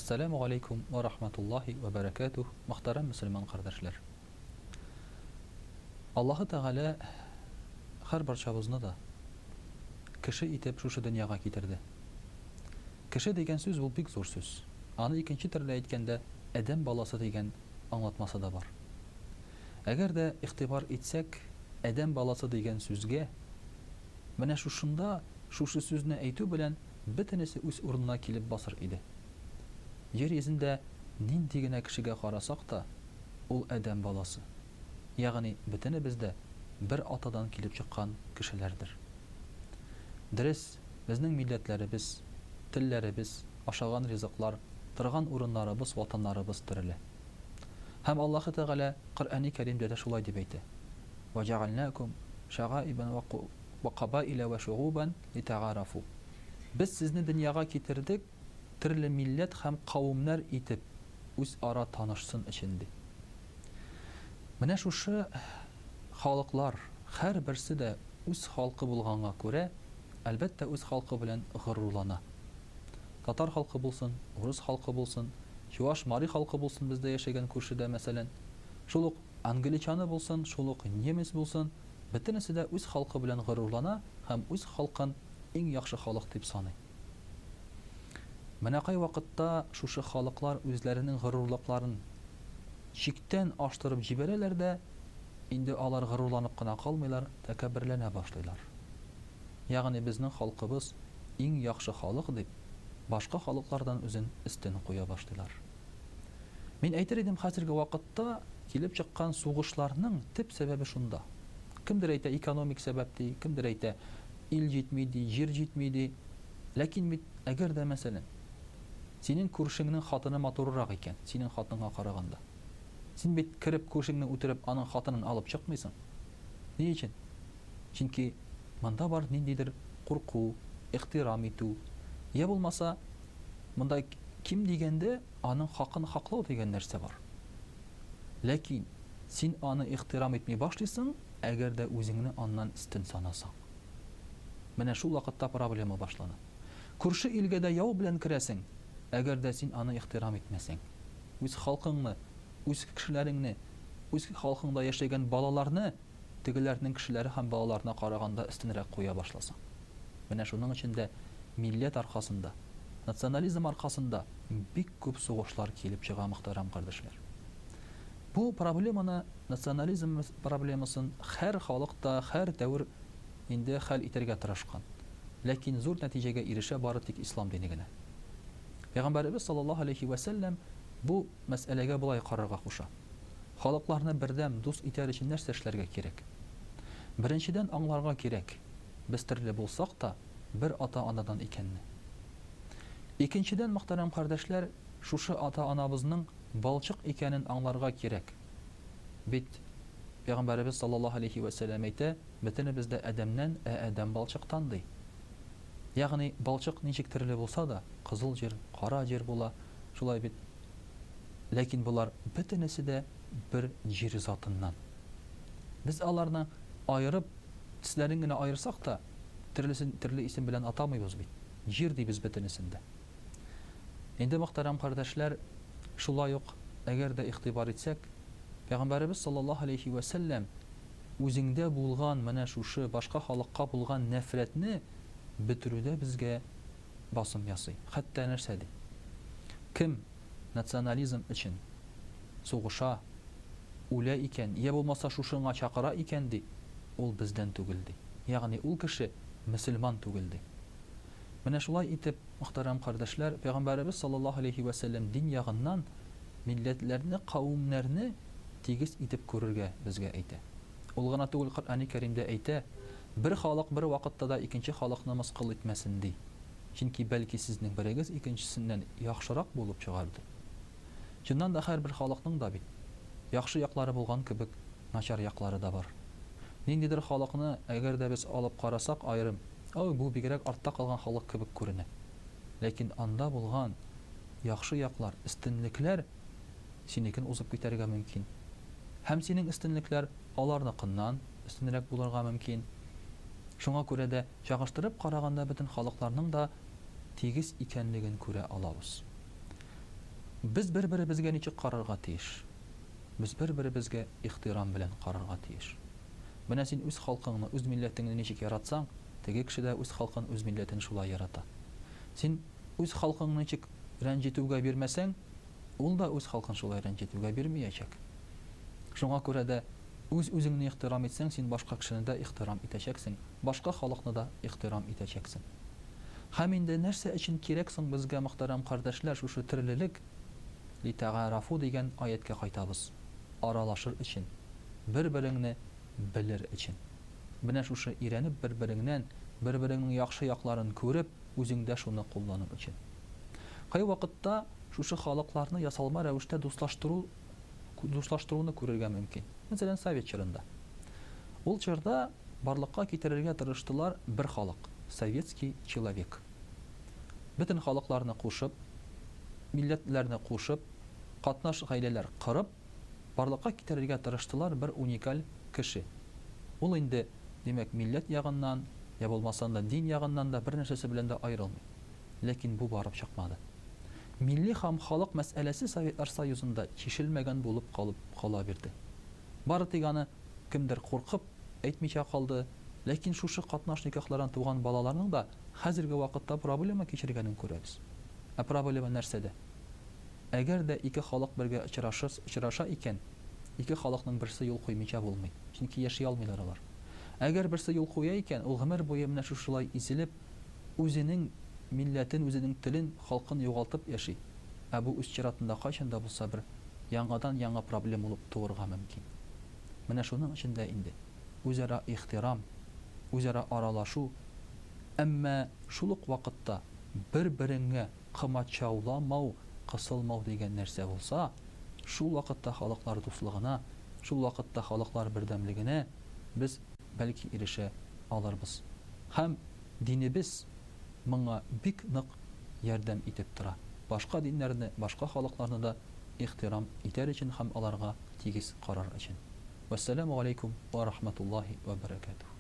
Әссәләмү галәйкүм вә рахматуллаһи вә бәрәкәтүһ, мөхтәрәм мөселман кардәшләр! Аллаһы Тәгалә һәрбарчабызны да кеше итеп шушы дөньяга китерде. Кеше дигән сүз ул бик зур сүз. Аны икенче төрле әйткәндә, адәм баласы дигән аңлатмасы да бар. Әгәр дә игътибар итсәк, адәм баласы дигән сүзгә, менә шушында шушы сүзне әйтү белән бөтенесе үз урынына килеп басыр иде. Җир йөзендә нинди генә кешегә карасак та, ул адәм баласы. Ягъни бөтенебез дә бер атадан килеп чыккан кешеләрдер. Дөрес, безнең милләтләребез, телләребез, ашаган ризыклар, торган урыннарыбыз, ватаннарыбыз төрле. Һәм Аллаһы Тәгалә Коръәни Кәримдә дә шулай дип әйтә, Вә җәгальнәкүм шәгаибән вә кабаилә вә шөгубән литәгарафу. Без сезне дөньяга китердек төрле милләт һәм кавемнәр итеп, үзара танышсын өчен, ди. Менә шушы халыклар, һәрберсе дә үз халкы булганга күрә, әлбәттә, үз халкы белән горурлана. Татар халкы булсын, урыс халкы булсын, чуаш, мари халкы булсын бездә яшәгән күршедә, мәсәлән, шул ук англичаны булсын, шул ук немец булсын, бөтенесе дә үз халкы белән горурлана һәм үз халкын иң яхшы халык дип саный. Менә кайвакытта шушы халыклар үзләренең горурлыкларын чиктән аштырып җибәрәләр дә, инде алар горурланып кына калмыйлар, тәкәбберләнә башлыйлар. Ягъни безнең халкыбыз иң яхшы халык дип, башка халыклардан үзен өстен куя башлыйлар. Мин әйтер идем, хәзерге вакытта килеп чыккан сугышларның төп сәбәбе шунда. Кемдер әйтә, экономик сәбәп ди, кемдер әйтә, ил җитми ди, җир җитми ди. Ләкин бит, әгәр дә, мәсәлән, синең күршеңнең хатыны матуррак икән, синең хатынга караганда, син бит кереп күршеңне үтереп, аның хатынын алып чыкмыйсың. Ни өчен? Чөнки монда бар ниндидер курку, ихтирам итү, йә булмаса, монда ким дигәндә аның хакын хаклау дигән нәрсә бар. Ләкин син аны ихтирам итми башлыйсың, әгәр дә үзеңне аннан өстен санасаң. Менә шул вакытта проблема башлана. Күрше илгә дә яу белән керәсең, әгәр дә син аны ихтирам итмәсәң. Үз халкыңны, үз кешеләреңне, үз халкыңда яшәгән балаларны тегеләрнең кешеләре һәм балаларына караганда өстенрәк куя башласаң. Менә шуның өчен дә милләт аркасында, национализм аркасында бик күп сугышлар килеп чыга, мөхтәрәм кардәшләр. Бу проблеманы, национализм проблемасын һәр халык та, һәр дәвер инде хәл итәргә тырышкан. Ләкин зур нәтиҗәгә ирешә бары тик ислам дине генә. Пәйгамбәребез саллаллаһу алейһи вә сәлләм бу мәсьәләгә болай карарга куша. Халыкларны бердәм, дус итәр өчен нәрсә эшләргә кирәк? Беренчедән, аңларга кирәк, без төрле булсак та, бер ата-анадан икәнне. Икенчедән, мөхтәрәм кардәшләр, шушы ата-анабызның балчык икәнен аңларга кирәк. Бит Пәйгамбәребез саллаллаһу алейһи вә сәлләм әйтә, бөтенебез дә Адәмнән, ә Адәм балчыктан, ди. Ягъни, балчык ничек төрле булса да, кызыл җир, кара җир була, шулай бит. Ләкин болар бөтенесе дә бер җир затыннан. Без аларны аерып, төсләрен генә аерсак та, төрлесен төрле исем белән атамыйбыз бит. Җир дибез бөтенесен дә. Инде, мөхтәрәм кардәшләр, шулай ук, әгәр дә игътибар итсәк, Пәйгамбәребез саллаллаһу алейһи вә сәлләм үзеңдә булган менә шушы башка халыкка булган нәфрәтне бетерүдә безгә басым ясый. Хәтта нәрсә ди? Кем национализм өчен сугыша, үлә икән, йә булмаса шушыңа чакыра икән, ди, ул бездән түгел, ди. Ягъни ул кеше мөселман түгел, ди. Менә шулай итеп, мөхтәрәм кардәшләр, Пәйгамбәребез саллаллаһу алейһи вә сәлләм дин ягыннан милләтләрне, кавемнәрне тигез итеп күрергә безгә әйтә. Ул гына түгел, Коръәни Кәримдә әйтә, Бер халык бер вакытта да икенче халыкны мыскыл итмәсен, ди. Чөнки бәлки сезнең берегез икенчесеннән яхшырак булып чыгар, ди. Чыннан да һәрбер халыкның да бит яхшы яклары булган кебек, начар яклары да бар. Ниндидер халыкны әгәр дә без алып карасак аерым, Ой, бу бигрәк артта калган халык кебек күренә. Ләкин анда булган яхшы яклар, өстенлекләр синекен узып китәргә мөмкин. Һәм синең өстенлекләр аларныкыннан өстенрәк булырга мөмкин. Шуңа күрә дә чагыштырып караганда бөтен халыкларның да тигез икәнлеген күрә алабыз. Без бер-беребезгә ничек карарга тиеш? Без бер-беребезгә ихтирам белән карарга тиеш. Менә син үз халкыңны, үз милләтеңне ничек яратсаң, теге кеше дә үз халкын, үз милләтен шулай ярата. Син үз халкыңны ничек рәнҗетүгә бирмәсәң, ул да үз халкын шулай рәнҗетүгә бирмиячәк. Шуңа күрә дә үз-үзеңне ихтирам итсәң, син башка кешене дә ихтирам итәчәксең, башка халыкны да ихтирам итәчәксең. Һәм инде нәрсә өчен кирәк соң безгә, мөхтәрәм кардәшләр, шушы төрлелек? Литәгарафу дигән аятькә кайтабыз. Аралашыр өчен, бер-береңне белер өчен. Менә шушы өйрәнеп бер-береңнән, бер-береңнең яхшы якларын күреп, үзеңдә шуны куллану өчен. Кайвакытта шушы халыкларны ясалма рәвештә дуслаштыру дуслаштыруны күрергә мөмкин. Мәсәлән, совет чорында. Ул чорда барлыкка китерергә тырыштылар бер халык, советский человек. Бөтен халыкларны кушып, милләтләрне кушып, катнаш гаиләләр корып, барлыкка китерергә тырыштылар бер уникаль кеше. Ул инде, димәк, милләт ягыннан, я булмаса да дин ягыннан да бер нәрсәсе белән дә аерылмый. Ләкин бу барып чыкмады. Милли һәм халык мәсьәләсе Советлар Союзында чишелмәгән булып калып кала бирде. Бары тик аны кемдер куркып әйтмичә калды, ләкин шушы катнаш никахлардан туган балаларның да хәзерге вакытта проблема кичергәнен күрәбез. Ә проблема нәрсәдә? Әгәр дә ике халык бергә очрашыр, очраша икән, ике халыкның берсе юл куймыйча булмый, чөнки яши алмыйлар алар. Әгәр берсе юл куя икән, ул гомер буе менә шушылай изелеп, үзенең милләтен, үзенең телен, халкын югалтып яши. Ә бу үз чиратында кайчан да булса бер яңадан-яңа проблем булып туырга мөмкин. Менә шуның өчен дә инде үзара ихтирам, үзара аралашу, әмма шул ук вакытта бер-береңә комачауламау, кысылмау дигән нәрсә булса, шул вакытта халыклар дуслыгына, шул вакытта халыклар бердәмлегенә без, бәлки, ирешә алырбыз. Һәм динебез моңа бик нык ярдәм итеп тора. Башка диннәрне, башка халыкларны да ихтирам итәр өчен һәм аларга тигез карар өчен. Вәссәламү галәйкүм вә рахматуллаһи вә бәрәкәтүһ.